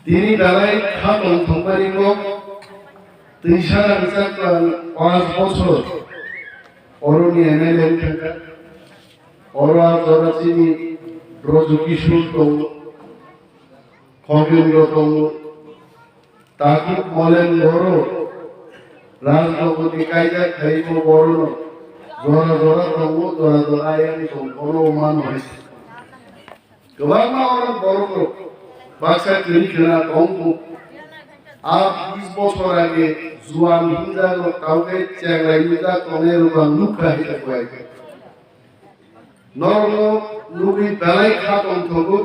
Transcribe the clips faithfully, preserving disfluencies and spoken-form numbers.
Tini belai kha tongthokmani kok, twisa rangchak tong panch bochor oroni M L A wngkha. Oro a jora chini Brojo Kishore tongo, Khogendro tongo, Takhuk Molen Boro, Rajnogorni kaijak Thaimo Borono jora jora tongo, jora jora ayang tong, bono mano hai. Kwbangma oro borok rok baksa kwrwi khna tong kho. A bis bochor age juan hinjak rok tawkhe chenglai nujak tongnai rok ang nukha hai khe. Norokno nugwi belai kha tongthogo.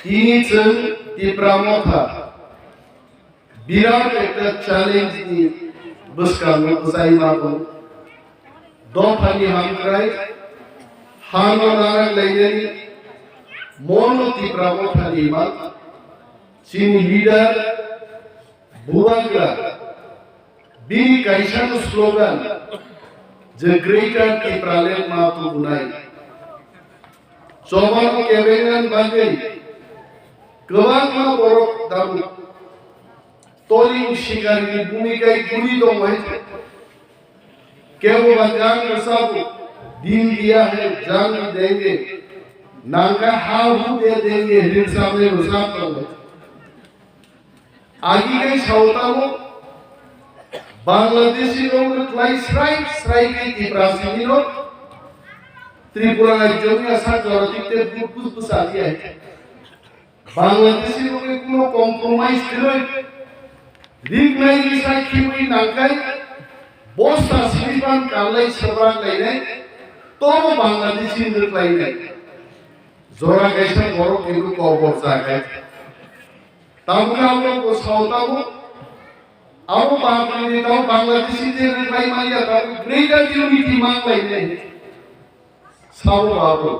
Tini chwng Tipra Motha birat ekta challenge ni bwskango bwchai mago. Dophani hamkrai hano narak lainani mono Tipra Mothani ma chini leader Bubagra bini kaisa slogan je Greater Tipraland ma tubunai. Chobano kebengnani bagwi kwbangma borok tabuk toling sikarini bhumika guri tong hai. Kebo ba jang rwchabo, "Din diya hai jang denge, nangkha ha hu de denge," rinsamni rwchap tong hai. Agi kai sao tamo, Bangladeshi rok no klai srai srai kai Tiprasini no Tripura rajyo ni asa jora tikte bus bus bus agi hai. Bangladeshi rok ni kuno compromise kwrwi, rignai risa khiwi nangkai, bosta sinipan kanlai sabrak lainai, tobo Bangladeshi rwklainai. Jora kaisa borok kebo kobor jagai. Tabukhe abo bo sao tabuk. Abo Bangladeshi, abo Bangladeshi je rwklai manya tabuk greater unity mang lainai. Sabo abo.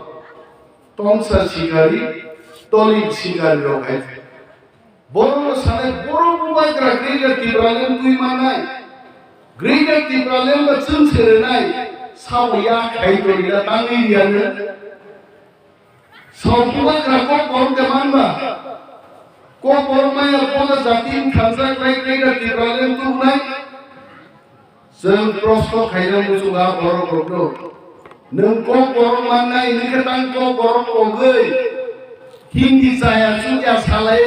Tongsa sikari, toling sikari rok hai. Borok no sanai, borok bubagra Greater Tipraland twi mannai. Greater Tipraland ba chwng se rwnai. Sabo ya khai torila tangwi riyano. Sabubagra kok borok de manba. Kok borok maya bono jati wngkha khlai khlai da Tipraland tubunai. Chwng prosto khaina muchungo borok rokno. Nwng kok borok mannai, nwng khe tang kok borok kogwi. Hindi chaya chukya salai,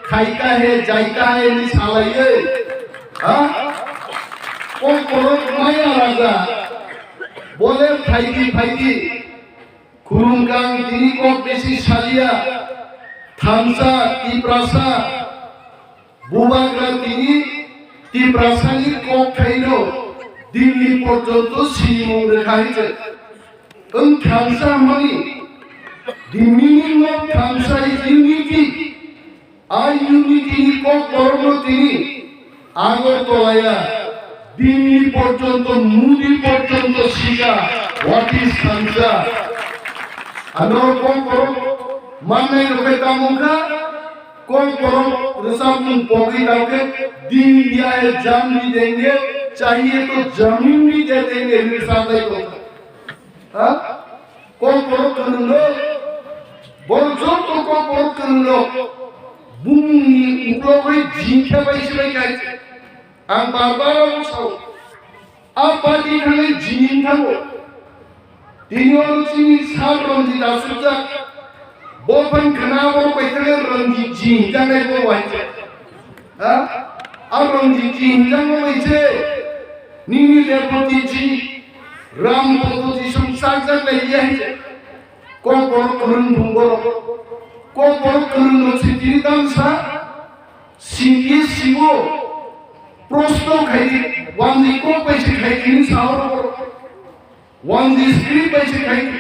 khaita he, jaita he ni salaiwi. Ha? Kok borok maya raja. Bole phaidi phaidi. Khulumkang tini kok besi salia, thansa, Tiprasa, bubagra tini Tiprasani kok khaino Delhi porjonto sinimung rwkha hinse. Wng thansa hwnmani, the meaning of thansa is unity. A unity ni kok borokno tini Agartala ya Delhi porjonto, Modi porjonto sika, what is thansa? Ano kok borok mannai rok khe tamo kha, kok borok rwchapmung pogwi tamo khe, "Din liya hai jaan bhi denge, chahiye to zameen bhi de denge," hinwi rwchaplai tongkha. Ha? Kokborok kwrwng rok, borok joto kokborok kwrwng rok, bumungni uklogwi jing khe bai se bai kai. Ang bar bar abo sao, a party thangwi jing thango. Tini oro chini sal Ranjit asukjak, bo phan khna borok bai thangwi Ranjit jing janai bo bai. Ha? A Ranjit jing jango bai se. Nini Reboti ji, Ram Bhakto ji song sajak lai ya hai. Kokborok kwrwng bung borok. Kokborok kwrwng no sitiri tamsa, singye sibo, prosto khaidi, wanji kok bai se khaidi ni sahor borok. Wanji script bai se khaidi.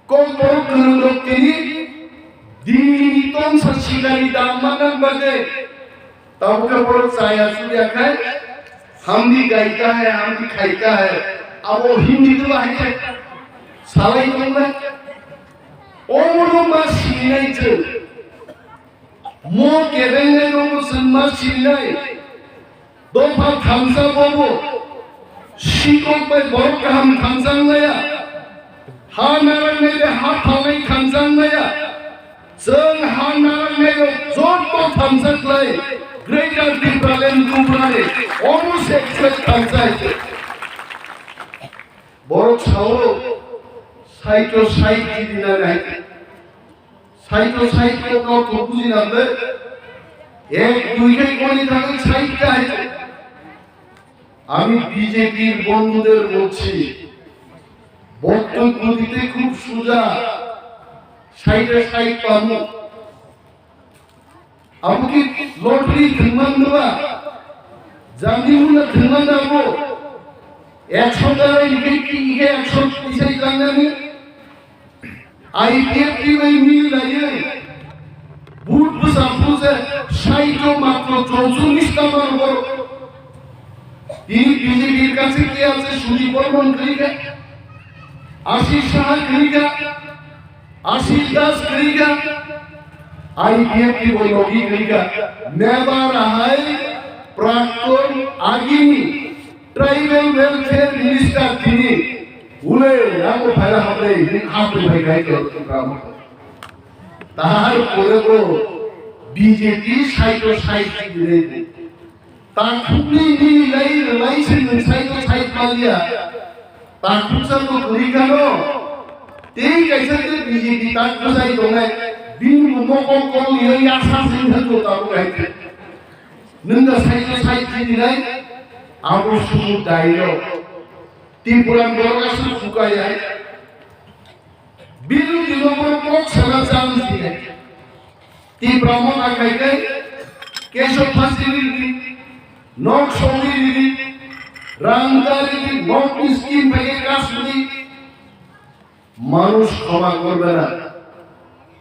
Kokborok kwrwng rok tini Delhi ni tongsa sikari dam manang bagwi tabuk khe borok chaya chuya khai, "Hum bhi gaita hai, hum bhi khaita hai," abo Hindi de bahai khai salai tongnai. Omono ma sinai chwng. Mo kebengnai rokno chwng ma sinai. Dopha thansa bobo. Sikok bai borok kaham thansa wnglaya. Ha narangnai bai ha phalnai thansa wnglaya. Chwng ha narwknairok joto thansa khlai Greater Tipraland Tripurani omo se khlai thansa hai se. Borok sao, saito sait jidinani hai se. Saito sait ko kau to buji nang le. Ek dui khai koni thangwi sait ka hai se. আমি বিজেপির বন্ধুদের বলছি, বক্তব্য দিতে খুব সোজা, সাইডে সাইড পাবো। Abo khe lottery thwngman nw ba, jani mula thwngman nw abo, ekso jara ike ki ike ekso tisai jangnani, I P F T bai mil laiwi, vote bwsa phuru se saito matro chorchullis ta mano borok. Tini B J P-r kache ke ache Sudip Barman kwrwi kha, Ashish Saha kwrwi kha, Ashish Das kwrwi kha, I P F T bai logi kwrwi kha. Mebar ahai prakton agini Tribal Welfare Minister tini ule amo phaila hamle rin hapri bai gai ke Tar pore bo B J P saito sait khe gwnwi. Takhukni nini lai rwlai se nwng saito sait manliya. Takhuksa to kwrwi kano. Tei kaisa khe B J P tak bwsai tongnai. Bini bo mokol kol liyo yasa se wngkha to tabuk hai khe. Nwng da saito sait khe gwnwi. Abo sudu daino. Tripura borok aswk bukaya. Biru dino borok kok sana chance diya. Tipra Motha khai khai, keso phasi ridi, nok songwi ridi, rang dari di, nok scheme phai khai kasudi. Manush khoma korbe na.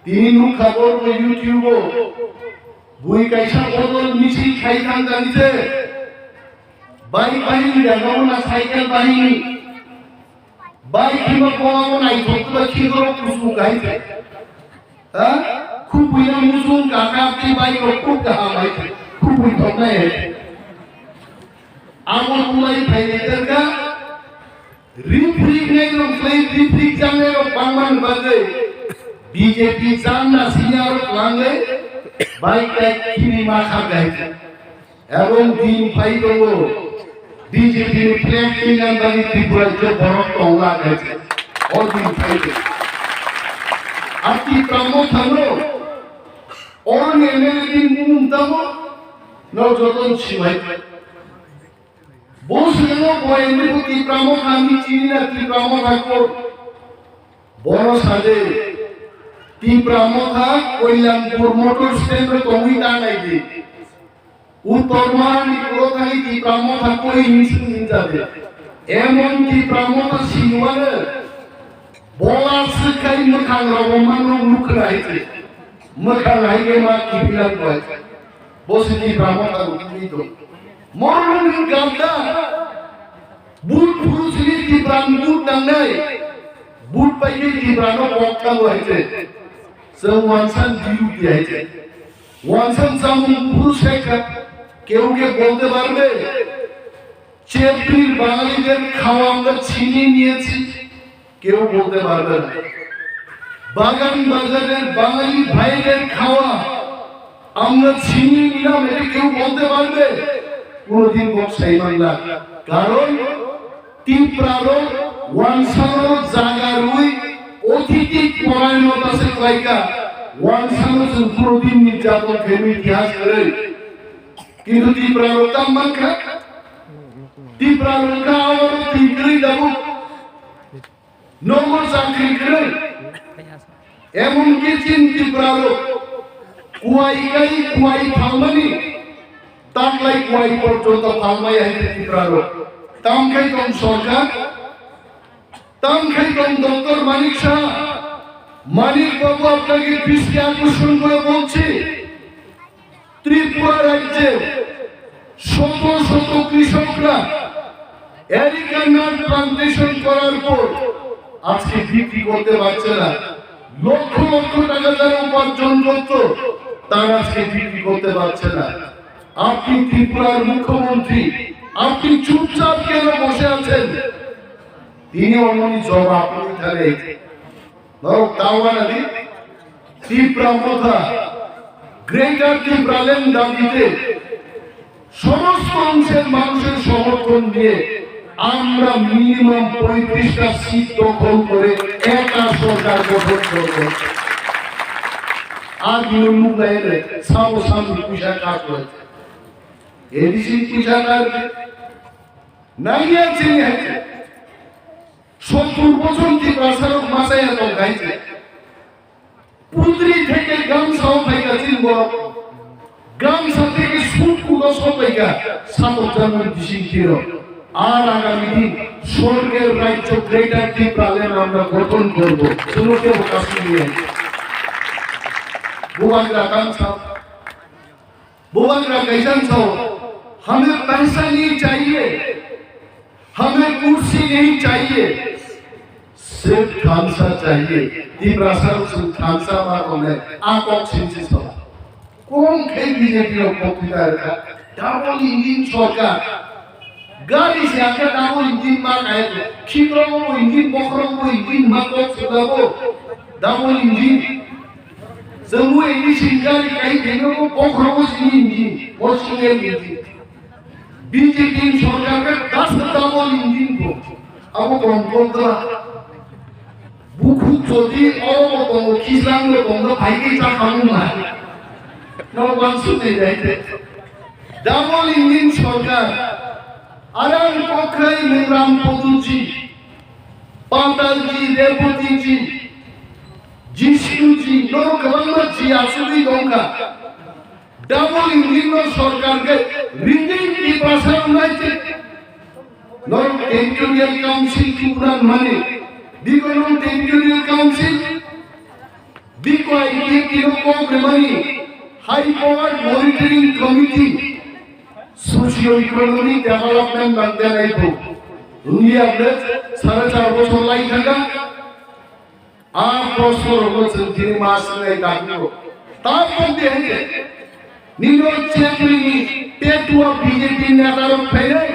Tini nukha borok YouTube o. Bui kaisa bodol misil khai thang jani se. Bike bahini da, nogo na cycle bahini. Bai khima koma bo naithok ba khigro kusu kai se. Ha? Khubui no musung kaka ti bai no khub kaham hai se. Khubui thok nai hai se. Amo tulai phai ni terka. Rifrik nai rok sai rifrik jang nai rok bangman bagwi. B J P jang na sinya rok langwi. Bai kai khini ma kha gai se. Ebong din phai tongo, B J P ni flag twinani bagwi Tripura je borok tongla khe o din phai tongo. Ati tamo thangno, oroni M L A ni mung tamo, no joto sibai. Bo sino bo M L A Tipra Motha ni chini na Tipra Motha ko. Bono sade Tipra Motha Kalyanpur motor stand ro tongwi ta nai di. Uttor Maharani kuro thani Tipra Motha koi hinsing hinjade. Emon Tipra Motha sinuane bola swkhai mwkhang rogo manno nukra hai se. Mwkhang hai ke ma kipilang bai. Bo se Tipra Motha rukuni do. Morung ganda. But phuru sini Tipra but nangnai. But pai ke Tipra no kok thango hai se. Chwng wansan diu di hai se. Wansan chamung phuru sekha, কেউ কে বলতে পারবে? চেত্রীর বাঙালিদের খাওয়া আমরা ছিনিয়ে নিয়েছি, কেউ বলতে পারবে না। বাগান বাজারের বাঙালি ভাইদের খাওয়া আমরা ছিনিয়ে নিলাম, এটা কেউ বলতে পারবে? কোনোদিন বক্সাই বাংলা। কারণ Tiprarok wansano jaga rwi othiti porainota se klaika, wansano chwng khurudin nirjaton khaimwi itihas kwrwi. Kintu Tiprarok tam mankha, Tiprarok kha oro twi kwrwi tabuk. Nogo chakri kwrwi. Emonki chini Tiprarok kuai kai kuai phalmani, taklai kuai porjonto phalmai hai Tiprarok. Tamkhai tong sorkar, tamkhai tong Doctor Manik Saha, Manik Babu আপনাকে দৃষ্টি আকর্ষণ করে বলছি, ত্রিপুরা রাজ্যে শত শত কৃষকরা areca nut plantation করার পর আজকে বিক্রি করতে পারছে না। লক্ষ লক্ষ টাকা যারা উপার্জন করত, তারা আজকে বিক্রি করতে পারছে না। আপনি ত্রিপুরার মুখ্যমন্ত্রী, আপনি চুপচাপ কেন বসে আছেন? তিনি অমনি জবাব দিতে হবে। Norok tawana di, Tipra Motha, greater Tipraland দাবিতে সমস্ত অংশের মানুষের সমর্থন দিয়ে আমরা মিনিমাম পঁয়ত্রিশটা সিট দখল করে একা সরকার গঠন করব। Ar ni muk lai le, samo sam ni puisa ka ko. A D C puisa ka. Naiya chini hai. Sottur bochor Tiprasa rok machaya tong hai. Putri theke gamsa o phaika chini borok. Gamsa theke sut kugo so phaika. Satok janani bising thiro. Ar agami din sorger rajyo Greater Tipraland amra gothon korbo. Suno kebo kasuni. Bubagra gamsa. Bubagra kaisa sao, "Hame paisa nahi chahiye, hame kursi nahi chahiye, sirf thansa chahiye." Tiprasa rok chwng thansa ma tongnai, a kok singsi sao. Kom khe B J P rok pokrita rwkha, double engine sorkar. Gari se ang khe double engine ma kaya khe, khikrok bo engine, bokhorok bo engine, ma kok se double engine. Chwng engine gari kai khe no bokhorok bo sini engine, bo single engine. B J P sorkar khe das double engine bo. Abo kom kom da. Bukhuk jodi oro bo tongo, Kislang bo tongo, phai khe cha khamu ma. No wansuk nai dai te. Double engine sorkar. Arang kokhai Mungram Poduji, Patalji, Rebotiji, Jishnuji, no kwbangma ji asugwi tongkha. Double engine no sorkar khe ringing Tiprasa unai te. Norok Territorial Council kubunan mani. Biko norok Territorial Council, biko I P F T no kok remani. High Power Monitoring Committee, Socio Economic Development nang denai bo. Wngya ble sare char bochor lai thangkha. A prosno rokno chwng tini ma swngnai dakugo. Tabuk de hwnkhe nino chekrini petua B J P neta rok phainai,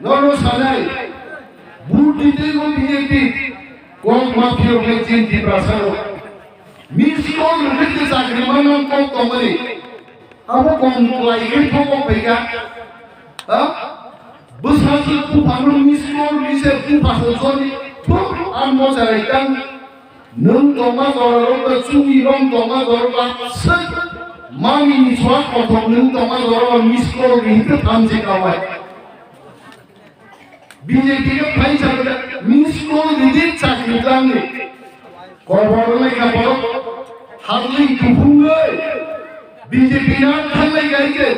nono sanai, vote ditwi bo B J P, kok ma phiyok hai chini Tiprasa rok. Miss call rwkhe chakri manna kok tongmani. Abo kom kwlai khe thok kok phaikha. Ha? Bwsajwk buphano miss call ri se bupha sojoni thuk ang mocharai tang. Nwng tongma jorarok ba chumi rong tongma jorarok ba swk mami ni chwla kothok nwng tongma jorarok ba miss call ri hwnkhe thamchi kawai. B J P no phaisa miss call ridi chakri tangni. Kobor lekha borok harli kuphungwi B J P na thanglai gaike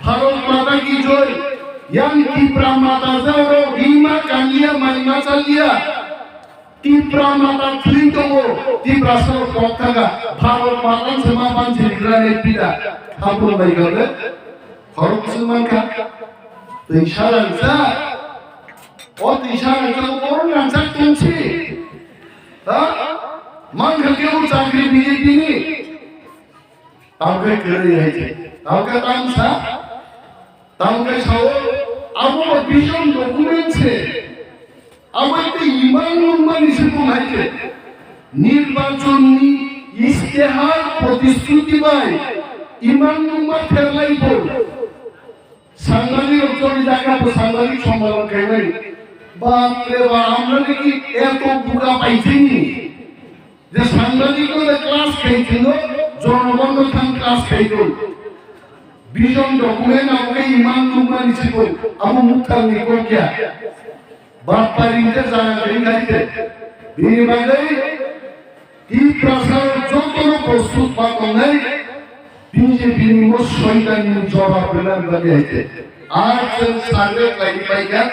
Bharat Mata ki joy. Yang Tipra Mata jaro rima kanliya mai machaliya. Tipra Mata thwi tongo, Tiprasa rok kok thanga, Bharat Mata se ma panchi rikra ne pida. Thakur bai gabe. Khorok se mankha. Twi sarang sa. O twi sarang sa, o rang sa tongsi. Ha? Mankha ke o chakri B J P ni. Tamo khe kwrwi hai khe. Tamo khe tamo sa? Tamo khe sao, abo bo vision document se. Abo tei imang nungmani se tong hai khe. Nirbachon ni istehar protishruti bai imang nungma pherlai bo. Sangbadik rok choli jaga bo sangbadik sombalon khaimani. Bap re bap, amra ni ki eto buka paisini. Je sangbadik no je class khai thwino, jonogon no thang class khai thwng. Vision document abo khe imang nungmani sikon, abo muthang ni kok ya. Bap paring te jana kari khai te. Bini bagwi Tiprasa jotono prostut ma tongnai B J P ni mo soitan ni jawab rwna bagwi hai te. Ar chwng survey khlai pai kha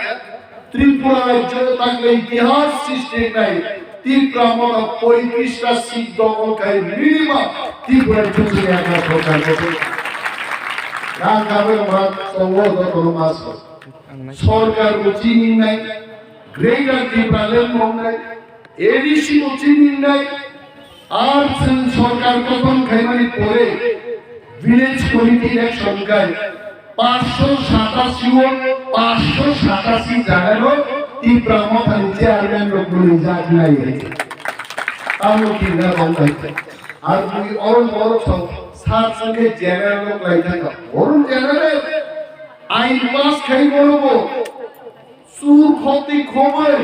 Tripura rajyo takle itihas srishti khlai Tipra Motha poitrishta seat dokol khai minimum Tripura rajyo chini aka sorkar gotho. Rang kabe ma tongo jotono ma so. Sorkar bo chini nai, Greater Tipraland mong nai, A D C bo chini nai, ar chwng sorkar gothon khaimani pore village committee election khai paanch sho satashi o paanch sho satashi jaga no Tipra Motha ni chairman rok bwlwi jak nai. Tamo kinna rong nai. Ar bui orong borok song sar songkhe general no klai thangkha. Orong general ain pass khai borok bo sur khoti khobai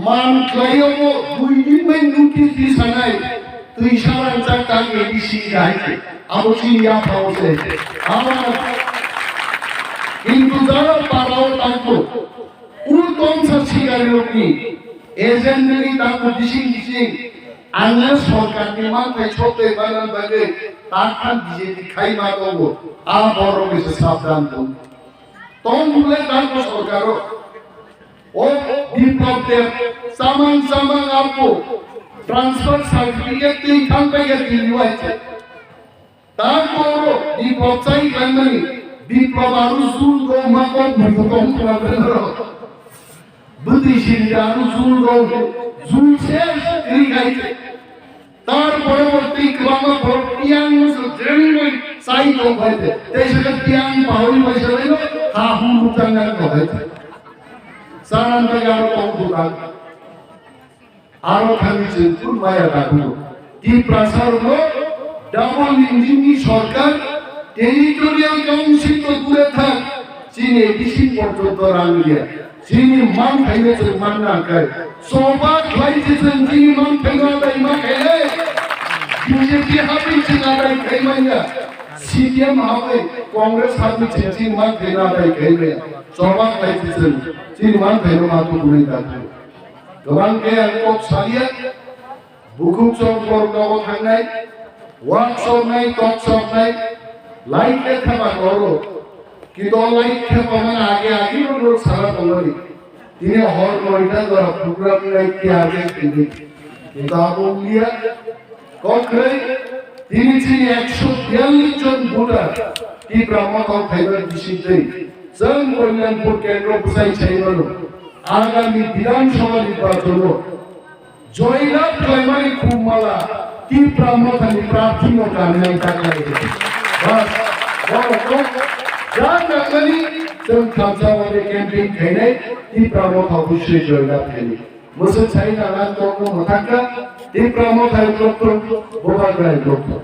man khlai obo dui din bai notice di sanai twi saran chak tang A D C hai khe. Abo chini yaphao se. Abo kintu jara parao tangko. Ul tongsa sikari rokni agent ni tangko bising bising. Ang le sorkar ni manthai sotoi manna bagwi takhan B J P khai ma tongo. A borok ni se sabdan tong. Tong bole tangko sorkaro. O Biplab Deb samang samang apo transfer certificate twi thang pai ya Delhi wai se. Tangko oro Biplab chai khlaimani Biplab aro jul do ma kok bujo tong khlaimani oro. Bwtwi sini aro jul do jul se ri gai se. Tar pore pore twi kwbangma borok tiyang no se jengwi chai tong bai se. Tei se tiyang pahori bai se bai no ha hu lukjak nang tong bai se. Sanan bai aro tong bwkang. Aro thangwi chwng phuru maya dakugo. Tiprasa rokno double engine ni sorkar, territorial council to dure thak, chini A D C porjonto rang liya. Chini manthaino chwng manna khe. Choba khlai se chwng chini manthaino adai ma khainai. B J P habai chwng adai khai manya. C P M habai Congress habai chwng chini manthaino adai khai manya. Choba khlai se chwng chini manthaino ma tukunai dakugo. Kwbang khe ang kok salia, bukhuk chok borok nogo thangnai, wak soknai, tok soknai, light le thapa koro. Kintu o light thapa mana age age no norok sara tongmani. Tini hor noita jora program nai tiya age tini. Kintu abo wngya, Kokroi, tini chini ekso biyallis jon voter Tipra Motha o phaibar bisingtwi chwng Kalyanpur kendro bwsai sai mano. Agami Bidhan Sabha nirbachon o joy lab khlaimani khum mala Tipra Motha ni prarthi no kanwi nai ta khlai. Bas, borok no jan nangmani chwng khamsa o campaign khainai Tipra Motha obosoi joy lab khainai. Mwswk sai nana tongno mwthangkha, Tipra Motha ni doktor, Bubagra ni doktor.